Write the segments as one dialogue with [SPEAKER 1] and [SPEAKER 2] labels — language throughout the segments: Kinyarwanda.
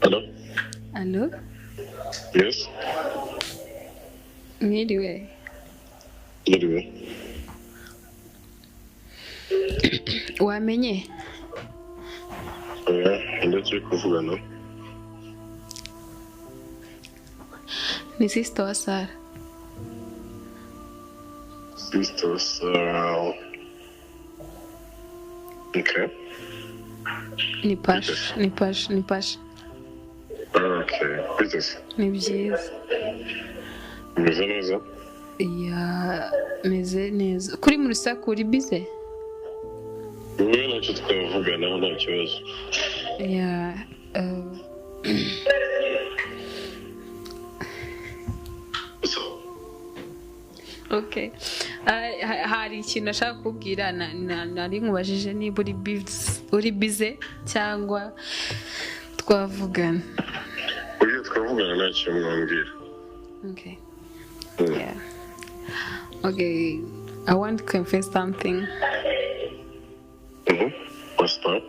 [SPEAKER 1] Hello?
[SPEAKER 2] Allo?
[SPEAKER 1] Yes?
[SPEAKER 2] Mwiriwe.
[SPEAKER 1] Mwiriwe.
[SPEAKER 2] Wamenye?
[SPEAKER 1] Oya, ninde turi kuvugana?
[SPEAKER 2] Ni sister wa Sara.
[SPEAKER 1] Sister Sarah. Okay.
[SPEAKER 2] Ni Pasha, ni Pasha, ni Pasha.
[SPEAKER 1] Okay. Bite?
[SPEAKER 2] Ni byiza.
[SPEAKER 1] Umeze neza?
[SPEAKER 2] Ya, meze neza. Kuri mu rusaku uri bize?
[SPEAKER 1] Wowe ntacyo twavuganaho, nta kibazo.
[SPEAKER 2] Ya, okay. Hari ikintu nashaka kukubwira, nari nkubajije niba uri bize cyangwa twavugana.
[SPEAKER 1] Uyu twavugana ntacyo mwambwira.
[SPEAKER 2] Okay. Yeah. Okay, I want to confess something.
[SPEAKER 1] What's that?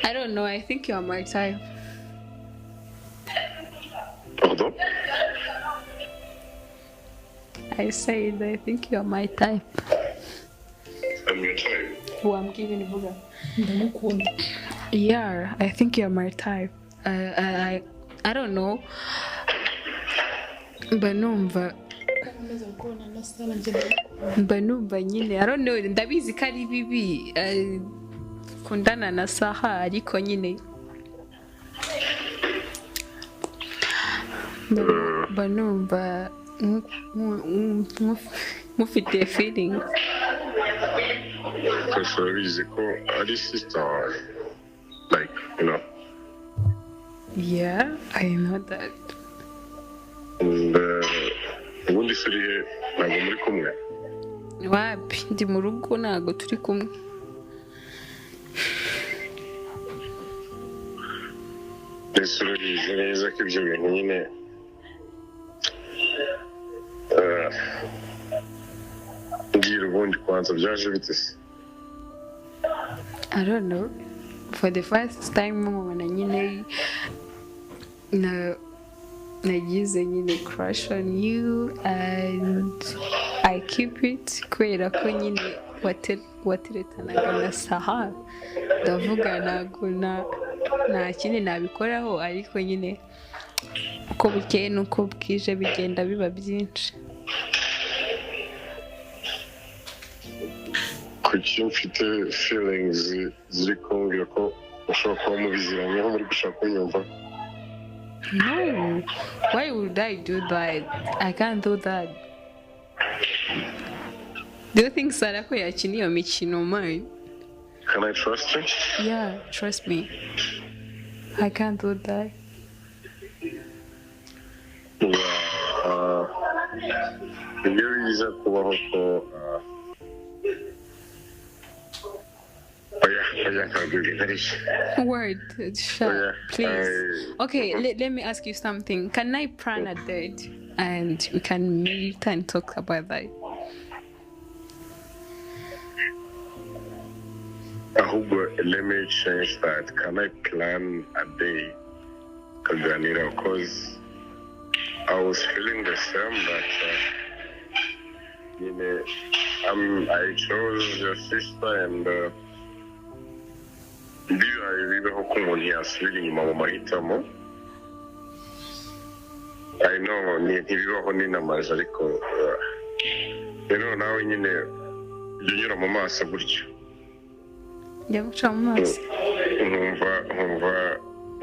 [SPEAKER 2] I don't know. I think you are my type.
[SPEAKER 1] Pardon?
[SPEAKER 2] I said I think you are my type.
[SPEAKER 1] I'm your type.
[SPEAKER 2] Who I'm giving Buga.
[SPEAKER 3] Ndamukunda.
[SPEAKER 2] Yeah, I think you are my type. I don't know. Mba numva
[SPEAKER 3] Nkomeza kubona na Sara njye ndamukunda.
[SPEAKER 2] Mba numva nyine, I don't know, ndabizi ko ari bibi, kundana na Saha, ariko nyine mba numva nkufite feelings.
[SPEAKER 1] Gusa urabizi ko ari sister wawe. Like, you know.
[SPEAKER 2] Yeah, I know that.
[SPEAKER 1] And, ubundi se uri he? Ntabwo muri kumwe?
[SPEAKER 2] Wapi, ndi mu rugo, ntabwo turi kumwe.
[SPEAKER 1] Mbese urabizi neza ko ibyo bintu nyine, mbwira ubundi kwanza byaje bite se?
[SPEAKER 2] I don't know. For the first time mubona nyine nagize nyine crush on you and I keep it kubera ko nyine wateretanaga na Saha, ndavuga ntabwo nta kindi nabikoraho, ariko nyine uko bukeye n'uko bwije bigenda biba byinshi.
[SPEAKER 1] Kuki mfite feelings ziri kumbwira ko ushobora kuba mubiziranyeho muri gushaka kunyumva?
[SPEAKER 2] No, why would I do that? I can't do that. Do you think Sarah ko yakina iyo mikino mine?
[SPEAKER 1] Can I trust you?
[SPEAKER 2] Yeah, trust me. I can't do that.
[SPEAKER 1] Iyo biza kubaho ko, oya, oya, ntabwo ibintu ari byo.
[SPEAKER 2] Word, shut,
[SPEAKER 1] Oya,
[SPEAKER 2] please. Okay, let me ask you something. Can I plan a date and we can meet and talk about that?
[SPEAKER 1] Ahubwo let me change that. Can I plan a day? Kaganira, because I was feeling the same, but you know, I chose your sister and bibaye bibaho ko umuntu yasubira inyuma mu mahitamo. I know ntibibaho ninamaje, ariko rero nawe nyine ujya unyura mu maso gutyo.
[SPEAKER 2] Njya guca mu maso.
[SPEAKER 1] Nkumva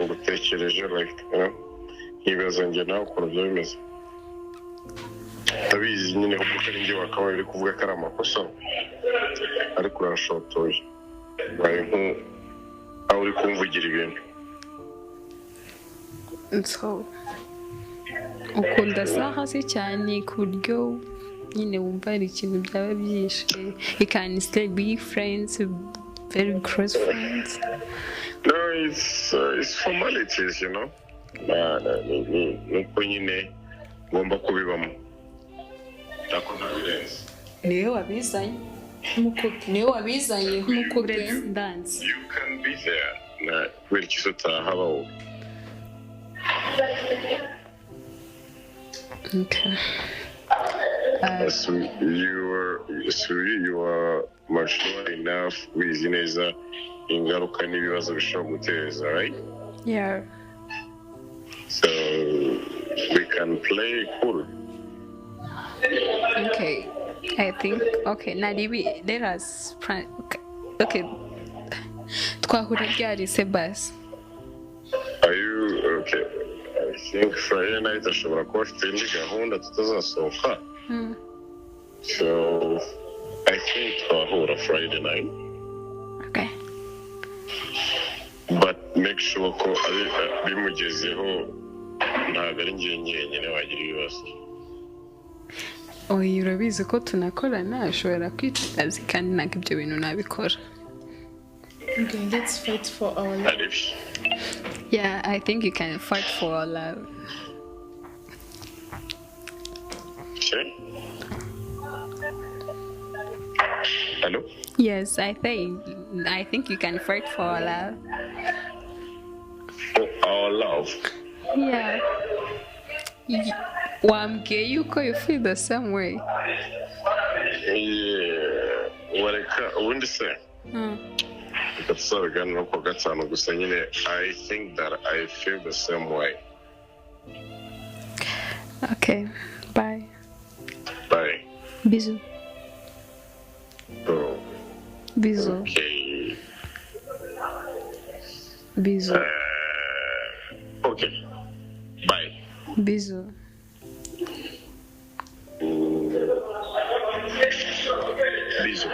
[SPEAKER 1] ngutekereje, like, nkibaza njye nawe ukuntu byaba bimeze. Ndabizi nyine ahubwo ko ari njye wakabaye uri kuvuga ko ari amakosa, ariko uranshotoye. Ubaye aho uri kumvugira ibintu.
[SPEAKER 2] So, ukunda Saha se cyane ku buryo nyine wumva hari ikintu byaba byishe? You can still be friends, very close friends.
[SPEAKER 1] No, it's formalities, you know. Nuko nyine ngomba kubibamo. Ntabwo ntabirenze.
[SPEAKER 2] Niwe wabizanye.
[SPEAKER 3] Mukope.
[SPEAKER 2] Niwe wabizanye.
[SPEAKER 3] Mukope.
[SPEAKER 2] Uretse ndanze.
[SPEAKER 1] You can be there. Na kubera iki se utahaba wowe?
[SPEAKER 2] Okay.
[SPEAKER 1] So you are mature enough, wizi neza ingaruka n'ibibazo bishobora guteza, right?
[SPEAKER 2] Yeah.
[SPEAKER 1] So we can play cool.
[SPEAKER 2] Okay, I think, okay, naribi, let us plan. Okay, twahura ryari se basi?
[SPEAKER 1] Are you okay? I think Friday night ashobora kuba afite indi gahunda tutazasohoka. So I think twahura Friday night.
[SPEAKER 2] Okay.
[SPEAKER 1] But make sure ko bimugezeho, ntabwo ari njye njyenyine wagira ibibazo.
[SPEAKER 2] Oya, urabizi ko tunakorana, ashobora kwica akazi kandi ntabwo ibyo bintu nabikora.
[SPEAKER 3] Okay, let's fight for our love.
[SPEAKER 1] Ari byo.
[SPEAKER 2] Yeah, I think you can fight for our love.
[SPEAKER 1] Okay. Hello?
[SPEAKER 2] Yes, I think you can fight for our love.
[SPEAKER 1] For our love.
[SPEAKER 2] Yeah. Wambwiye yuko you feel the same way.
[SPEAKER 1] Yeah. Wareka ubundi se reka tuzabiganira kuwa gatanu. Gusa nyine I think that I feel the same way.
[SPEAKER 2] Okay, bye.
[SPEAKER 1] Bye.
[SPEAKER 2] Bisous.
[SPEAKER 1] Oh,
[SPEAKER 2] Bisous.
[SPEAKER 1] okay.
[SPEAKER 2] Bisous.
[SPEAKER 1] Okay, bye.
[SPEAKER 2] Bisous.
[SPEAKER 1] Bisous.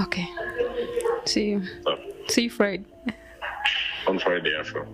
[SPEAKER 2] Okay. See you.
[SPEAKER 1] Oh,
[SPEAKER 2] See you Friday.
[SPEAKER 1] On Friday after.